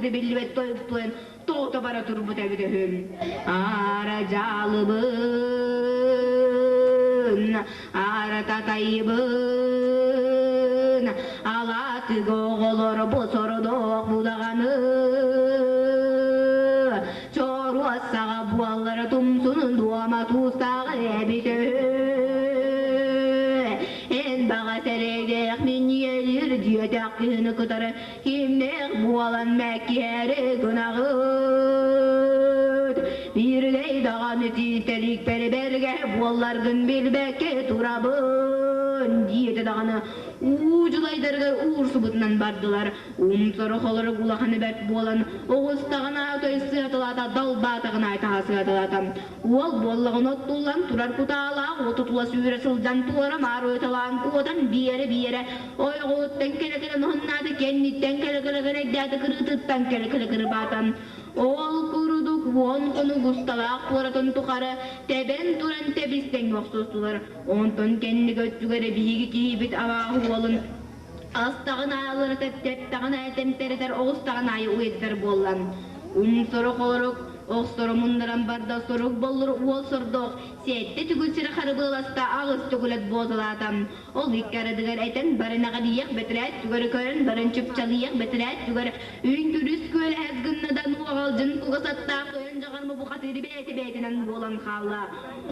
Биллибэт тойук туойан тоҕута бара турбут эбит үһү. Аара дьаалыбын, аара татайбын, алаатыга оҕолор бу сорудох будаҕаны чоруос саҕа буоллара тумсунун дуома туустааҕы эбит үһү. Эн баҕа сэрэйдээх минньиэлиир диэтэх киһини кытары Кимнээх буолан мэккиэри гынаҕыт? Биирдэй даҕаны тиистэлиикпэр бэргэ буолларгын билбэккэ турабын, диэтэ даҕаны уу дьулайдарыгар уурсубутунан бардылар. Умсору холорук улаханы бэрт буолан, оҕустаҕына той сыаталаата, далбаатаҕына айтаһа сыаталаата. Уол буоллаҕына оттуллан турар кутаалаах уоту тула сүүрэ сылдьан туора-маары ойуталаан куотан биэрэ-биэрэ ойоҕуттан кэлэ-кэлэ моһуннаата, кэнниттэн кэлэ-кэлэ кэрэйдээтэ, кырыытыттан кэлэ-кэлэ кырбаата. Ол курдук уон хонук усталаах куоратын тухары тэбэн туран тэбис-тэҥҥэ охсустулар. Онтон кэнники өттүгэр биһиги киһибит абааһы уолун астаҕын ааллара тэптэҕин аайы тэмтэритэр, оҕустаҕын аайы уйатар буолла. Умсоро холорук Охсоро муннаран барда сорук боллур уол сордоох, сэттэ түгүл сири харыбыаласта, аҕыс төгүлэт буоталаата. Ол икки арыдыгар этэн баран эҕирийиэх бэтэрээт түгэр көрөн баран чыпчалыйыах бэтэрээт түгэр үҥкүрүс күөлэһэс гынна да нуоҕалдьын кугас аттаах тойон дьаҕарма бухатыыр бэйэтэ бэйэтинэн буолан хаалла.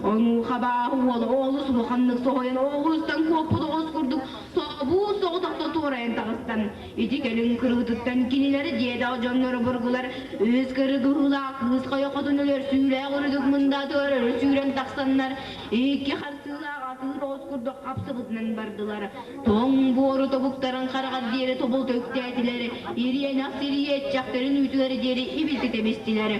Онуоха бааһы уола олус улаханнык соһуйан оҕустан куоппут оҕус курдук сообуу соҕотохто туорайан таҕыстан Ити кэлин кырыытыттан кинилэри дьиэдээх дьонноро бургулар үс кыргыһыылаах кыыс хайа хотун өлөр сүүлээх үрдүк мындаатыгар өрө сүүрэн тахсаннар икки харсыылаах атыыр оҕус курдук хапсыбытынан бардылар. Тоҥ буору тобуктарын хараҕар диэри тобулта үктээтилэр, ириэнэх сириэччэхтэрин үүтүгэр диэри ибилти тэбистилэр.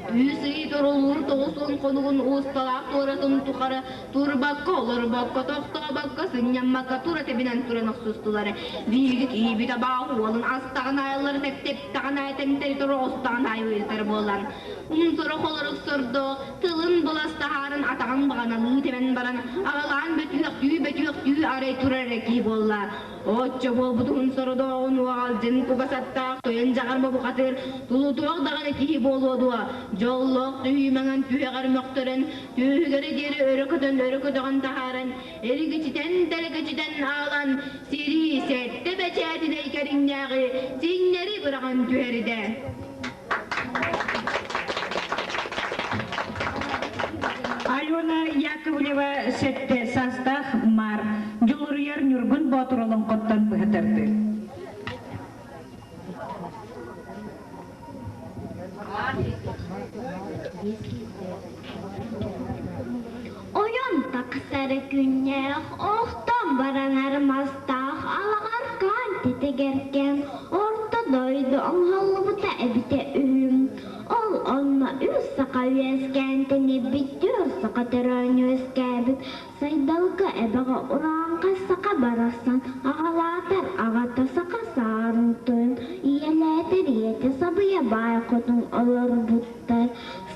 Үс ый торолуур 90 хонугун уусталаах туоратын тухары Турбакка, олорбокко, тохтообокко, сынньаммакка тура тэбинэн туран охсустулар. Биһиги киһибит абааһы уолун астаҕын аайылары тэптэптэҕин аайы тэмтэритэр оҕустаҕын аайы ыйытар буолан. Умсоро холорук сордоох, тылын быластаһаарын атаҕын баҕаналыы тэбэн баран, аҕалаан бөтүөхтүү-бөтүөхтүү арай турар эрэ киһи буолла. Оччо буолбутун сородооҕун уоҕалдьын кугасаттаах тойон дьаҕарма бухатыыр тулутуох даҕаны киһи буолуо дуо? Дьоллоох түһүү маҥан түһэҕэр мөхтөрөн, түөһүгэр диэри өрө көтөн өрө көтөҕөн таһааран, эригичитэн тэлэкэчитэн аалан, сирии сэттэ бэчээтинэй кэриҥнээҕи сиҥнэри быраҕан түһэрдэ. Алена Яковлева сэттэ саастаах Маар Дьулуруйар Ньургун Боотур олоҥхоттон быһа тардыы. Ойон тахсар күннээх, охтон баранар мастаах алаҕар хаан титигэркэн орто дойду оҥоһуллубута эбитэ үһү. Ол онно үс саха үөскээн тэнийбит, түөрт саха төрөөн үөскээбит. Сайдалга эбэҕэ урааҥхай саха барахсан аҕалаатар аҕата саха саарын тойон, ийэлээтэр ийэтэ сабыйа баай хотун олорбуттар.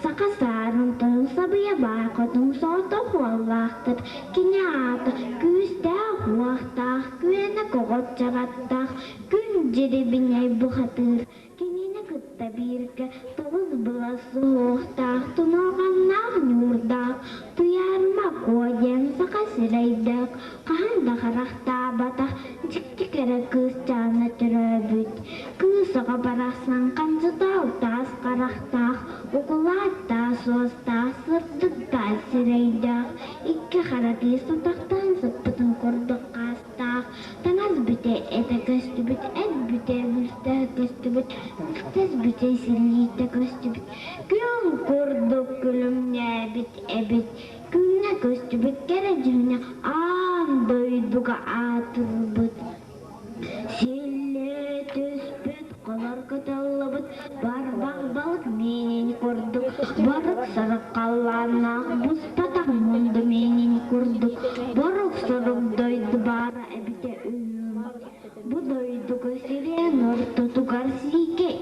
Саха саарын тойон сабыйа баай хотун соҕотох уоллаахтар. Кини аата күүстээх уохтаах, күөнэ көҕөт чаҕаттаах, күн дьирибинэй бухатыыр. Кинини кытта бииргэ тоҕус былас суһуохтаах, тунуоҕаннаах ньуурдаах, Туйаарыма Куо диэн саха сирэйдээх, хаһан да харахтаабатах дьикти кэрэ кыысчаана төрөөбүт. Кыыс оҕо барахсан ханчытаал таас харахтаах, укулаат таас уостаах, сырдык таас сирэйдээх, икки хара тыыс утахтаан сыппытын курдук хаастаах, Таҥас бүтэ этэ көстүбүт, эт бүтэ бүлтэһэ көстүбүт, бүлтэс бүтэ силлиитэ көстүбүт, күн курдук күлүмнээбит эбит, күҥҥэ көстүбүт кэрэ дьүһүнэ аан дойдуга аатырбыт. Силлиэ түспүт, холор кытыллыбыт, барбах балык миинин курдук, борук-сорук халлааннаах буспатах мунду миинин курдук, борук-сорук дойду баара эбитэ үһү. Бу дойдуга сириэн ортотугар сиикэй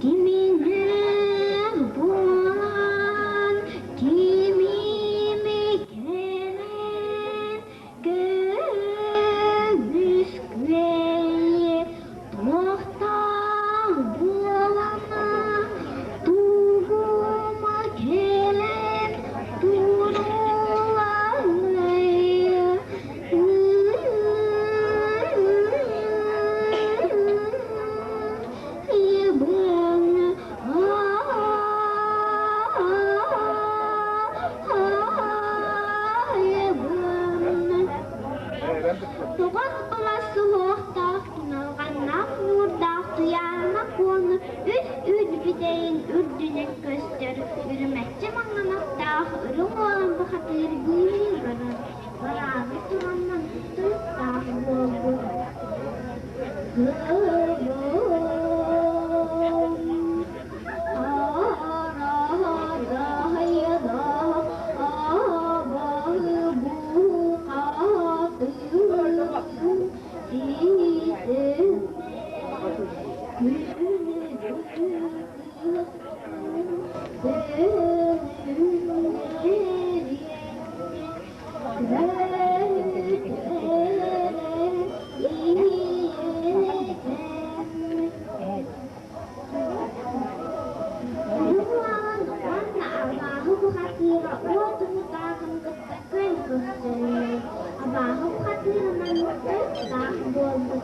Киминээх буолан кимими кэлэн көрүөм. Тоҕус былас суһуохтаах, туналҕаннаах ньуурдаах Туйаарыма Куону үс үүт бүтэйин үрдүнэн көстөр, үрүмэччи маҥанахтаах үрүҥ уолан бухатыыр быыһыы барар, бараары туран туруктаах буолбут. Уруһуйалаан уонна абааһы бухатыыра уот уһутаакын кытта күөн көрсөллөр. Абааһы бухатыырынан туруктаах буолбут.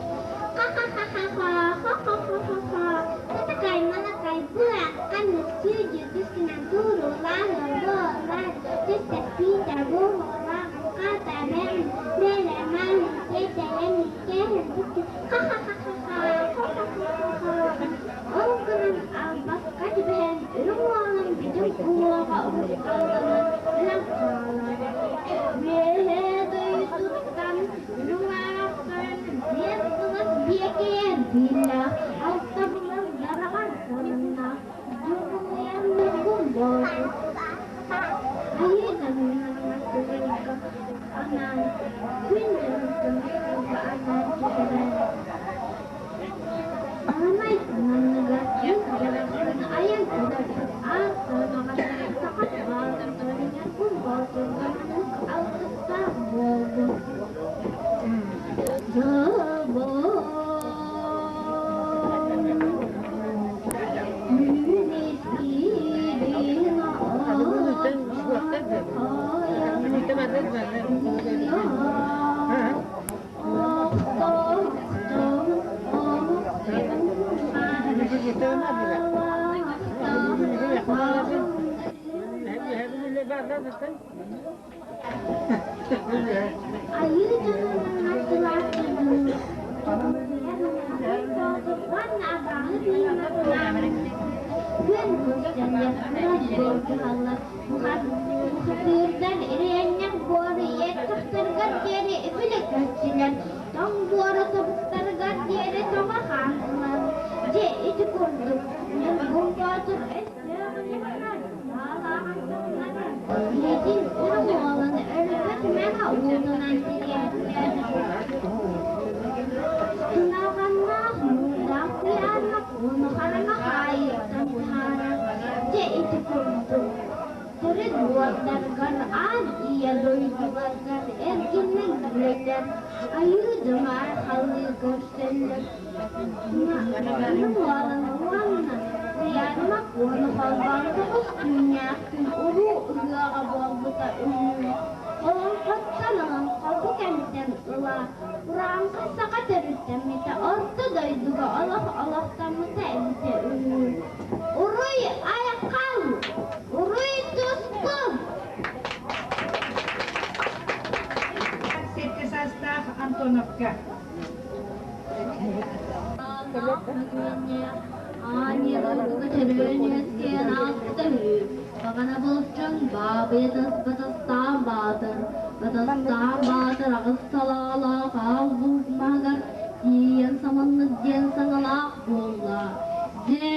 Ха-ха-ха-ха-ха, хо-хо-хо-хо-хо, Татакай, малакай, быаккан сүдү түскүнэн туруулаан оргуолаан, түстэппиитэ буоһуолаан, хата бэм, бэлэмэн, тиэтэйэн кэһэрбиккэ ха-ха-ха-ха-ха, хо-хо-хо-хо-хо. Ол гынан албаска түбэһэн үрүҥ уолун бүтүн уҥуоҕа урусхалланан өлөн хаалар. Үөһээ дойдуттан үрүҥ аахтан биэс былас биэкэйэр бииллээх, алта былас дараҕар сонуннаах Дьулуруйар Ньургун Боотур Айыы Таҥараны анаан күн дьонуттан анаан түһэрэр. Аламай сананыгар кыыс барахсан айан көрөрбүт ааттаан аҕатыгар саха баатырдарын Ньургун Боотурга маннык алгыстаах буолбут. Айыы дьонун аттылаахтыыр уонна абааһы тыыннатылаан күн көрсөллөр, буолтуһаллар. Бухатыырдар ириэнньэх буору иэт тахтарыгар диэри үбүлэ көстүлэр, тоҥ буору тобуктарыгар диэри тоҕо хаамтылар. Дьэ ити курдук Ньургун Боотур өстөөҕүн саалааҕын туһунан Илиитин үрүҥ уолун өлбөт мэҥэ уунунан тириэртэ. Туналҕаннаах муҥнаах куйаарга кууну хараҥа хаайыыттан таһаарар. Дьэ ити курдук төрүт буордаргар аан ийэ дойдуларгар эргиннэн күрэтэр, айыы дьоно айхаллыы көрсөллөр. Үрүҥ уолан уонна Туйаарыма Куону холбоон тоҕус күннээх күн уруу ыһыаҕа буолбута үһү. Олоҥхоттон олоҥхо бу кэмтэн ыла урааҥхай саха төрүттэммитэ, орто дойдуга олох олохтоммута эбитэ үһү. Уруй айхал! Уруй туску! Сэттэ саастаах Антоновка. Аанньа төрөөн үөскээн ааспыта үһү. Баҕана булчуҥ баабыйа батастаан баатыр, батастаан баатыр аҕыс салаалаах аал луук маһыгар тиийэн саманнык диэн саҥалаах буолла. Дьэ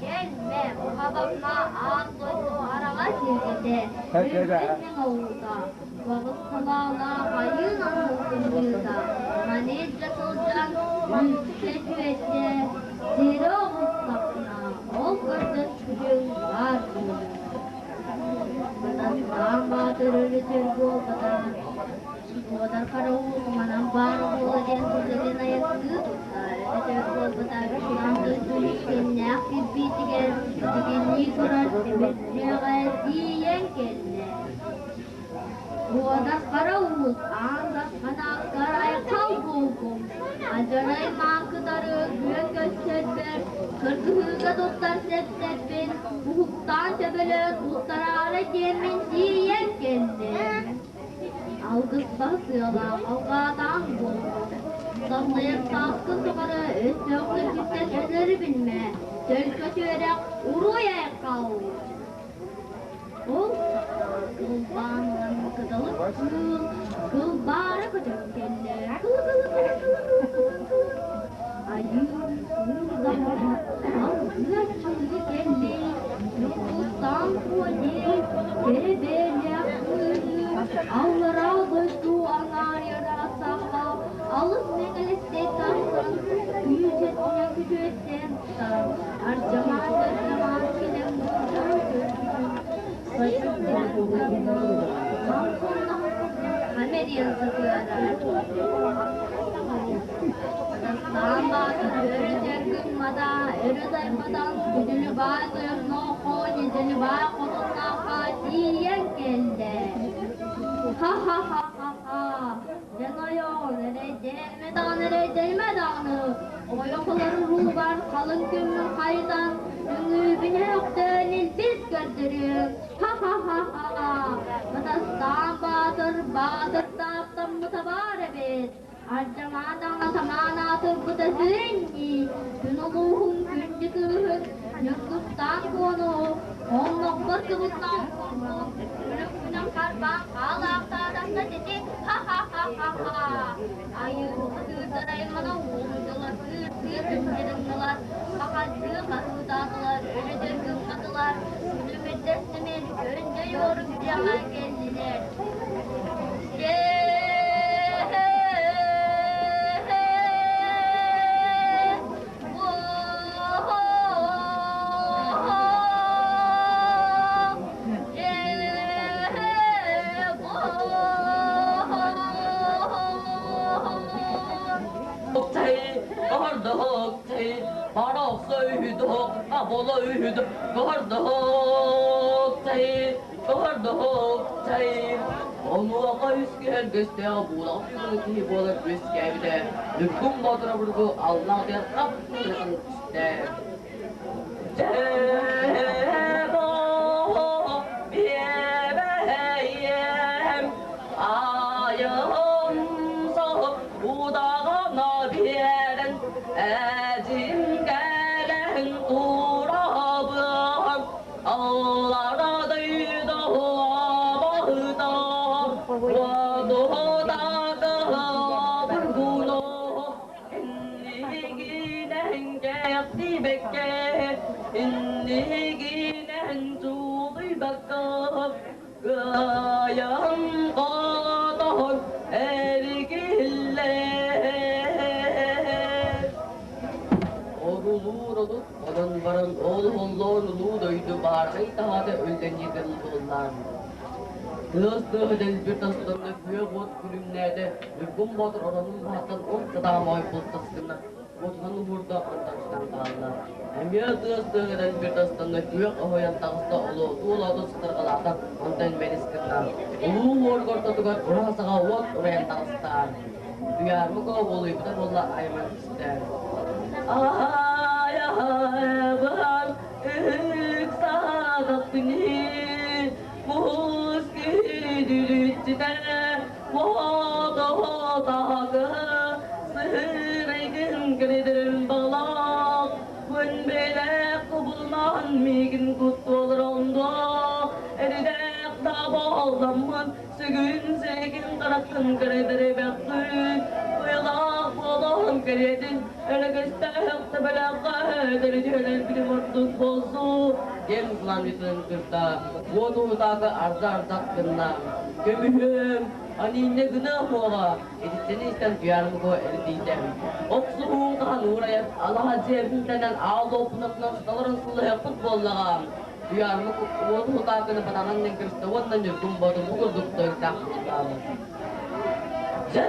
Кэлмэ, хабахма аан дойду араҕас илгэтэ, үрдүк оҥоһуута, Баҕыс салаалаах айыын аннылгымныыта, маны илдьэ сылдьан үүккэ түөттэ, сири оҕустаххына, ол көрдөспүтүҥ баар буолуо. Батастаан баатыр өрүтүр буолбатах, Уодар хара уу манан баар буола диэн сылдьан айанныы турда. Өтөр буолбата аан дойду үлүскэннээх кирбиитигэр итигирнии турар тимир дьиэҕэ тиийэн кэллэ. Уодар хара уус аан дарханааккар айхал буоллум. Адьарай маакытары күөн көрсөрбөр, кыргыһыыга туттар сэптэрбин уһуктаан төбөлөөн уттараары диэммин тиийэн кэллим. Алгыс баһыс ыалаах алҕаатаан буоллун, Сахсайар сааскын тухары өстөөхтөргүттэн өлөрү билмэ, төлкө түөрэх уруй-айхал! Ол саҕана кылбаанынан кыталык кыыл кылбаара көтөн кэллэ. Кылы-кылы-кылы-кылы-кылы-кылы. Айыы кыырдаҕа алгыаччылыы кэллин, Ньургустаан куо диэн кэрэ бэйэлээх кыыһы аллараа дойду аҥаарыйара саха алыс мэҥэлэстэн тахсан күүчэттэн күтүөттэн тутан ардьамаан дьардьамаан кэлэн муҥнары көрбүтүн сайсыктаан Хамэриэн сытыарар. Дастаан баатыр өрө гыммата, өрө дайбатан күдүлү баай тойоннооххо, ньидьили баай хотуннаахха тиийэн кэллэ. Ха-ха-ха-ха-ха, дьэ нойоон, эрэйдээмэ даҕаны, эрэйдэнимэ даҕаны, ойох ылар уруубар халыҥ күммүн хайытан, үҥүүбүн өһөхтөөн илбис көрдөрүөм. Ха-ха-ха-ха, Матастаан баатыр, баатыр тааттаммыта баар эбит. Ардьамаан даҕаны самаан аатырбыта сүрүн дии, күн улууһун күндү кыыһын Ньургустаан Куону оннохпор кыбытнаах курдук күлүкпүнэн харбаан хаалаахтаатахха сити ха-ха-ха-ха-ха Айыыһыта кыырдар аймана уолуйдулар, кыыртыы кынньырыннылар, хахайдыы хаһыытаатылар, өрүтэр гымматылар, күлүмүрдэстимин, көндөй орук дьиэҕэ кэллилэр. Онуоха үс киһи буолан киһи буолар үөскээбитэ Ньургун Боотура бургу аллаах хап түстэ. Онон баран ол оллоон улуу дойду баарҕай таһаата өллөнньүтэн буоллаан. Тыас тыаһа дэлби тастанна күөх уот күлүмнээтэ, Ньургун Боотур оронун баһыттан от сатаамай бултас гына уотунан уһуурда онтон сытан хаалла. Эмиэ тыас тыаһа дэлби тастанна күөх оһойон таҕыста олоотуу-олооту сытырҕалаата онтон мэлис гынна. Улуу уорук ортотугар ураһа саҕа уот урайан таҕыста. Туйаарбык уолуйбута буолла айман түстэ. Сырайгын кэлэдэрин балаах, Күн бэлэх кубулмаан миигин куттуоларондо, Эридээх таболламмын, Сүгүн сэгин хараххын кэлэдэрибэххин, Уйалаах буолан кэлиэтин, Өрөгөстөөх төбөлөөххө Дөрүдүһэлэр билим ордук буолсу, диэн кулан бүтүн кытта уоту утаакы арда-ардах гынна. Көмүһүм, анинне гына хуоҕа, итиччэни истэн туйаарымыго эрдийдэ. Охсуһуун хаһан уурайар, алаһа дьиэбинтэнэн аал лооппунатынан сыталарын сыллаһыахпыт буоллаҕа. Туйаарымык уоту утаакыны батанан ньыҥкырыста уонна ньургун ботун бу курдук тойуктаах буоллаҕа. Дьэ,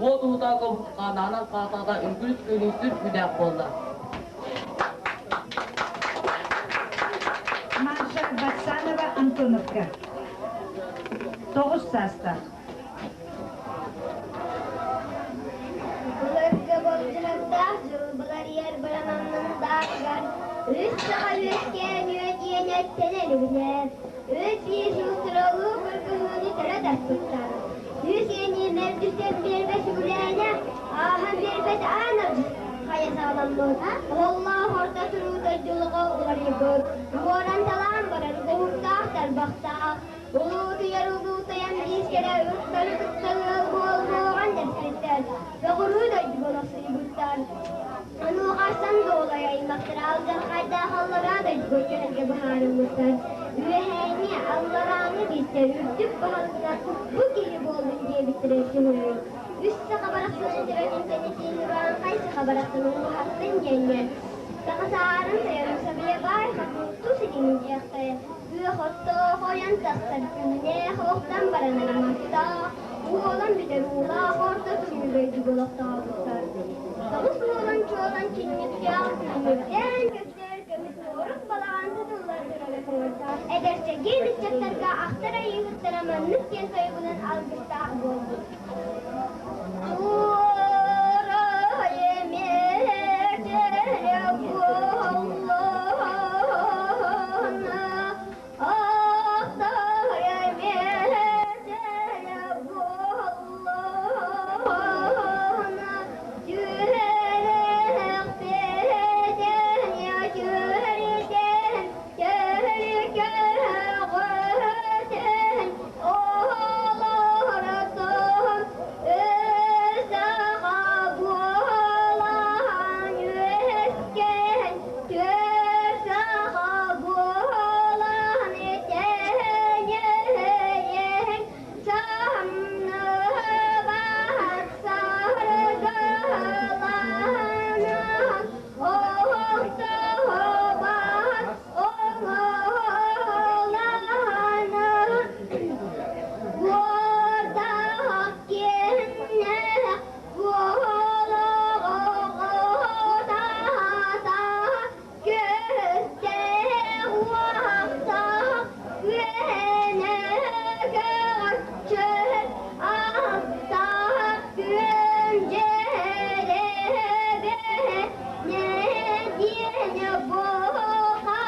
Уот уутааҕы ханаанан хаатаата үҥкүрүт күнүстүр күдээх буолла. Маша Батсанова Антоновка. 9 саастаах. Былыргы болдьуһуктаах дьыл быларыйар быраманнын даарыгар үс саха үөскээн үөдүйэн эттэнэн үбүнэ. Үс биир сыл сыралыы кыргыһыыны төлө тарпыттар. Үс иэнии мэлдьитэн биэрбэт үгүлээнэ, ааһан биэрбэт аан хайа саҕаламмыт. Уоллаах орто туруу дойдулуга уларыйбыт. Уоран-талаан барар уһуктаах тарбахтаах. Улуутуйар улуутуйан биискэрэ ыттары кытта ыал буолуоҕан дэспиттэр. Көҕүрүү дойдуга олохсуйбуттар. Онуоха сан дуолай аймахтара алдьархайдаах аллараа дойдуга түһэргэ быһаарыммыттар. Үөһээҥи, алларааҥы биистэр үрдүк баһылыктар бу киһи буоллун диэбиттэрэ үһү. Үс саха барахсанын төбөтүн тэнитиин урааҥхай саха барахсанын уһаттын диэннэр. Саха саарын тойонун сабыйа баай хотуттуу ситимин диэхтэрэ. Күөх оттоох ойон тахсар күннээх охтон баран араматтаах, уолан бүтэр уулаах орто туруу дойдуга олохтообуттар. Тоҕус уолан чуолан чинньиктээх күлүмүрдээн көстөр көмүс моорук балаҕан тутуллар турара көҥүллээх. Эдэрчэгиэн ыччаттарга ахтар айыыһыттара маннык диэн тойугунан алгыстаах буолбут. Туорай эмиэрдэрэ буоллаҕына, ахтар эмиэрдэрэ буоллаҕына, түһэрэхпитин түһэрдэн, түһэргэҕитин олордон, өсөҕө буолан үөскээн, түөрсэҕэ буолан тэйэйэн, самныбат саргыланан, охтубат оҥоланан, Уордаах киэннээх буолуоҕутаата, күөстээх уохтаах күөнэ көҕөрчө аттаах күн дьэрээбэ нэдиэлэ буолха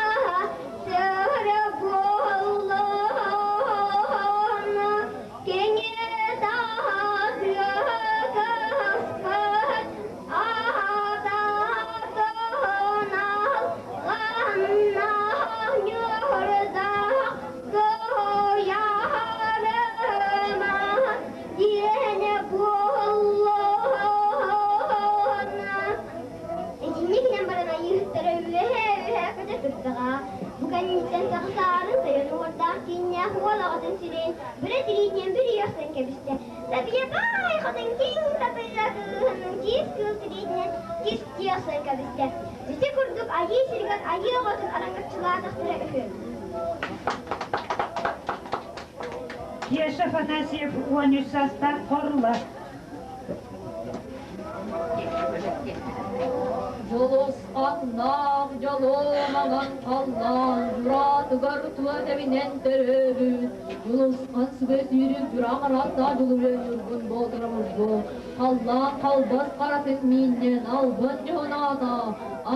сыра буоллаҕына кини таһыгыспыт аататынан ханна ньуурдаах кыайарыма диэн буоллаҕына. Итинник гынан баран айыыһыттара үөһэ-үөһэ көтө турдаҕа. Бу кэнниттэн тахсаары тойон уордаах кииннээх уол аҕатын сирэйин бүрэ тириитинэн бүрүйэ охсон кэбистэ. Сабыйа баай хотун киҥ тапыйа кыыһын киис кыыл тириитинэн кистии охсон кэбистэ. Ити курдук айыы сиригэр айыы оҕотун араҥаччылаатахтара үһү. Кеша Афанасьев 13 саастаах Хорула. Дьулусханнаах дьолуоманан халлаан дьураатыгар туа тэбинэн төрөөбүт Дьулусхан сүгэ сүүрүк дьураах арааттаах дьулуруйан ньургун боотура мургу халлаан халбас харатын миинньэн албан дьоһун аата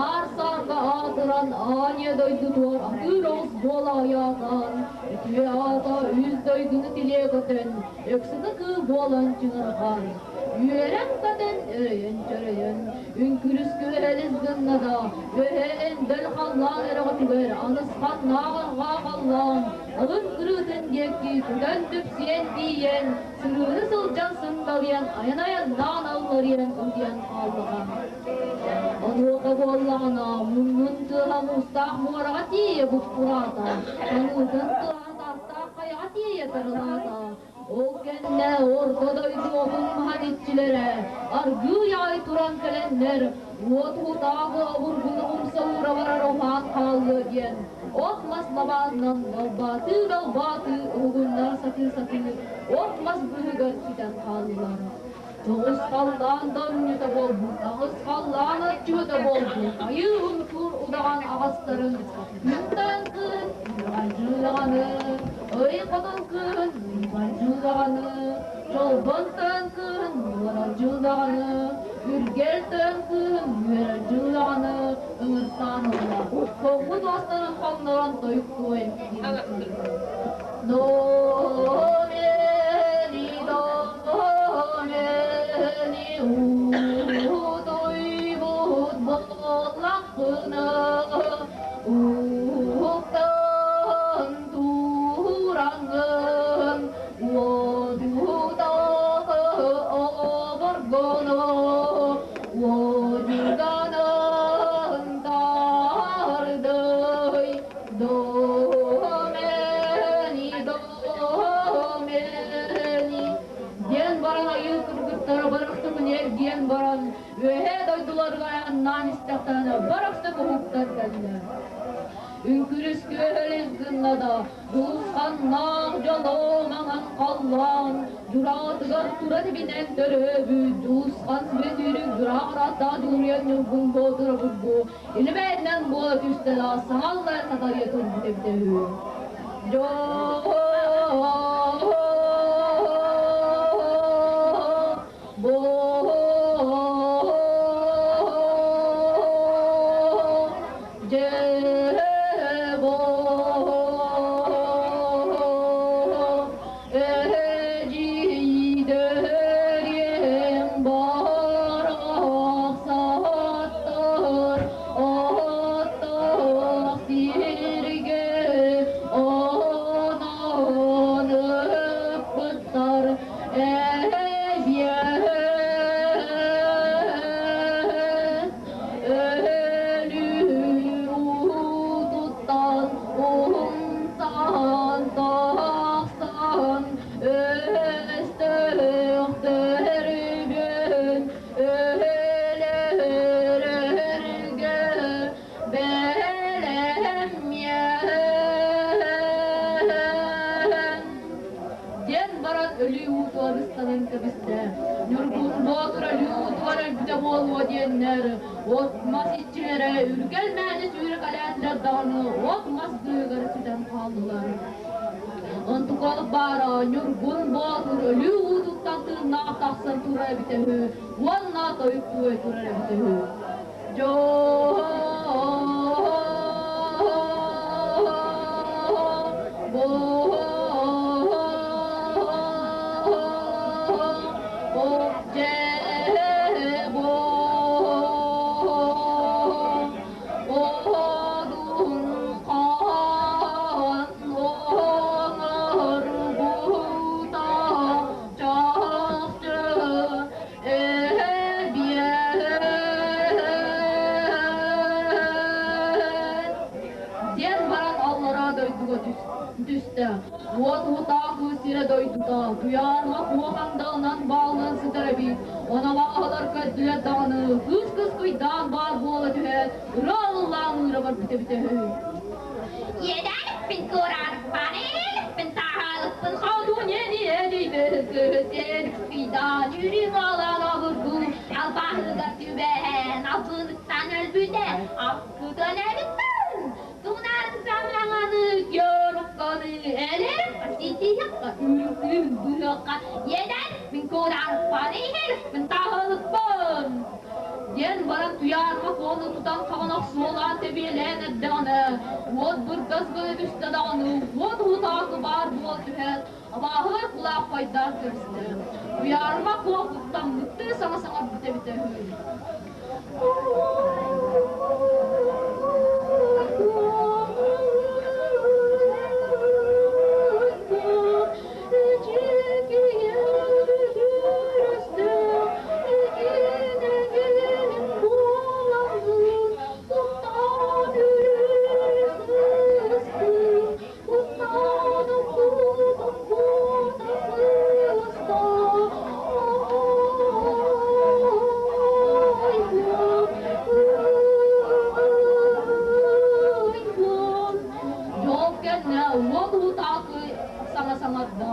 аар саарга аатыран аанньа дойдутугар атыыр оҕус буола айаатаан үтүө аата үс дойдуну тилиэ көтөн өксөкө кыыл буолан чыҥырҕаан Үөрэн-көтөн, өрөйөн-чөрөйөн, үҥкүрүс күөһэлис гынна да, үөһэ эндэл халлаан өрөҕөтүгэр анысханнаах арҕаа халлаан алын кырыытын диэки көтөн түпсийэн тиийэн, сырыыны сылдьан сындалыйан, айан-айаннаан алларыйан утуйан хааллаҕа. Онуоха буоллаҕына, муннун тыаһа муустаах муораҕа тиийэ буккураата, таныытын тыаһа таастаах хайаҕа тиийэ тарылаата, Ол кэннэ орто дойду отун-маһын иччилэрэ аргыый аҕай туран кэлэннэр, уот уһутааҕы обургуну умса уура барар уһаан хааллыа диэн, от-мас лабаанынан далбаатыы-далбаатыы уһугуннара сатыы-сатыы от-мас быыһыгар сүтэн хааллылар. Тоҕус халлаан донньута буолбут, аҕыс халлаан отчута буолбут, айыы уҥкуур удаҕан аҕастарын күн-тойон кыыһын Ньурҕадьыылаҕаны, ый хотун кыыһын Ньурҕадьыылаҕаны, Чолбон тойон кыыһын Ньуорадьыылаҕаны, Үргэл тойон кыыһын Үөрэдьыылаҕаны ыҥыртаан ылла. Хоҥҥут уостарын хоҥнорон тойуктуой До-ре-ри, до-ре-ри, утуйбут буоллахпына, уһуктан тураҥҥын, уодьутаҕы оборгону, уодьуганын тардый, Домени, домени диэн баран айыы кыргыттара барахсыкын эргийэн баран үөһээ дойдуларыгар айаннаан истэхтэринэ барахсык уһуктар кэллэ. Үҥкүрүс күөһэлис гынна да, дьулусханнаах дьоло маҥан халлаан дьураатыгар тура тибинэн төрөөбүт дьулусхан сүбэ-сүүрүк дьураах арааттаах дьулуруйан ньургун боотура бургу Илимээннэн буола түстэ да, саҥаллара сатарыйа турбут эбитэ үһү. Эдьиийдэрим барахсаттар оттоох сиргэ онон ыппыттар эбиэс өлүү уутуттан умсан тахсан өстөөхтөргүн өлөрөргө бэлэммиэн диэн баран өлүү уутугар ыстанан кэбистэ. Ньургун Боотур өлүү уутугар өлбүтэ буолуо диэннэр, от-мас иччилэрэ үргэл мээнэ сүүрэкэлээтилэр даҕаны от-мас быыһыгар сүтэн хааллылар. Онтукалык баара Ньургун Боотур өлүү уутуттан тыыннаах тахсан турар эбитэ үһү уонна тойуктуу турар эбитэ үһү. Түстэ. Уот уутаах сирэ дойдута, туйаарыма куох андалынан бааллан сытар эбит. Ону абааһылар көрдүлэр даҕаны, кыыс кыскыйдаан баар буола түһээт, ырыа ыллаан ыыра барбыт эбитэ үһү. Иэдээникпин кыыраарыппаан, иэдээникпин тааһаалыкпын Хаудун эни эни бэһин аалаан обургу албаһыгар түбэһэн албыныттан өлбүтэ аккытан эбиппин тунарын самаҥаны көрүкканы элэр ситиһэкка үрүҥ быһыакка иэдээникпин кыыраарыппаан, иэдээникпин тааһаалыкпын диэн баран туйаарыма куону тутан хабан охсуолаан тэбиэлээн эрдэҕинэ, уот быргас гына түстэ даҕаны, уот уһутаакы баар буола түһээт, абааһылар кулааххайдаан кэбистэ. Туйаарыма куо куттаммыттыы саҥа саҥарбыт эбитэ үһү. Дьол кэннэ уот уутаакы саҥа саҥарда.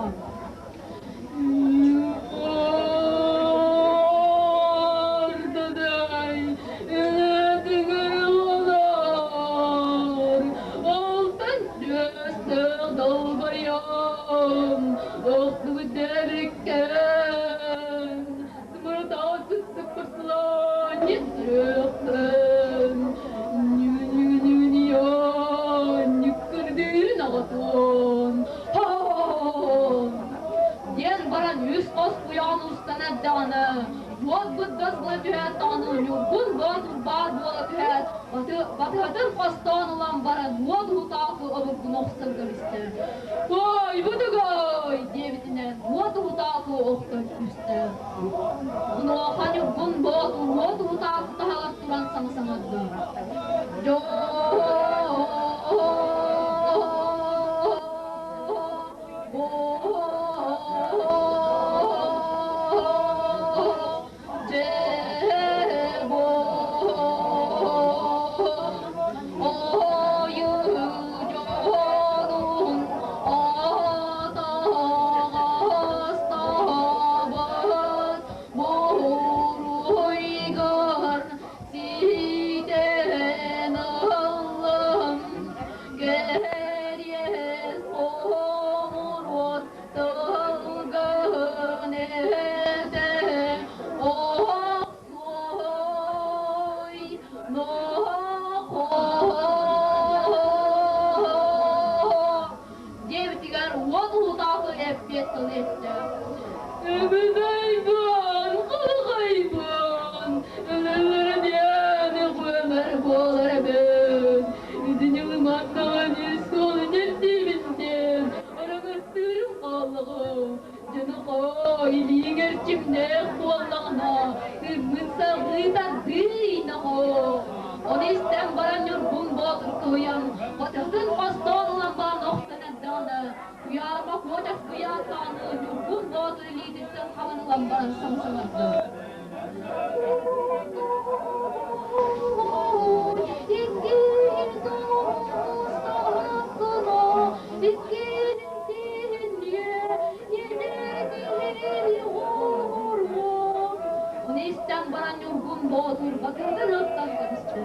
Диэн баран үс хос куйаҕын устан эрдэҕинэ, уот быргас гына түһээт даҕаны Ньургун Боотур баар буола түһээт, батыһатын хостоон ылан баран уот уһутаакы обургуну охсон кэбистэ. «Ой, бутугай!» диэбитинэн уот уһутаакы охтон түстэ. Онуоха Ньургун Боотур уот уһутаакы таһыгар туран саҥа саҥарда. Ситэн ыллым кэриэс хомуруот тылгын этэ охсуой диэбитигэр уот уһутаакы эппиэт тылы эттэ. Эбэйбэн, халахайбын, өлөлөрүнэн көмөр буолар эбин. Итини ылыманнаҕын суолун ирдиибинтэн, араҥастыырым хааллаҕым. Дьону илииҥ эрчимнээх буоллаҕына, тыыммын салгыы тардыы нохоо. Ону истэн баран Ньургун Боотур кыһыйан, батыһытын хостоон ылан баран охсон эрдэҕинэ, Куйаарба куочас кыйааттааны Ньургун Боотур илиититтэн хабан ылан баран саҥсаҥарда. Ону истэн баран Ньургун Боотур батыһытын ыттан кэбистэ.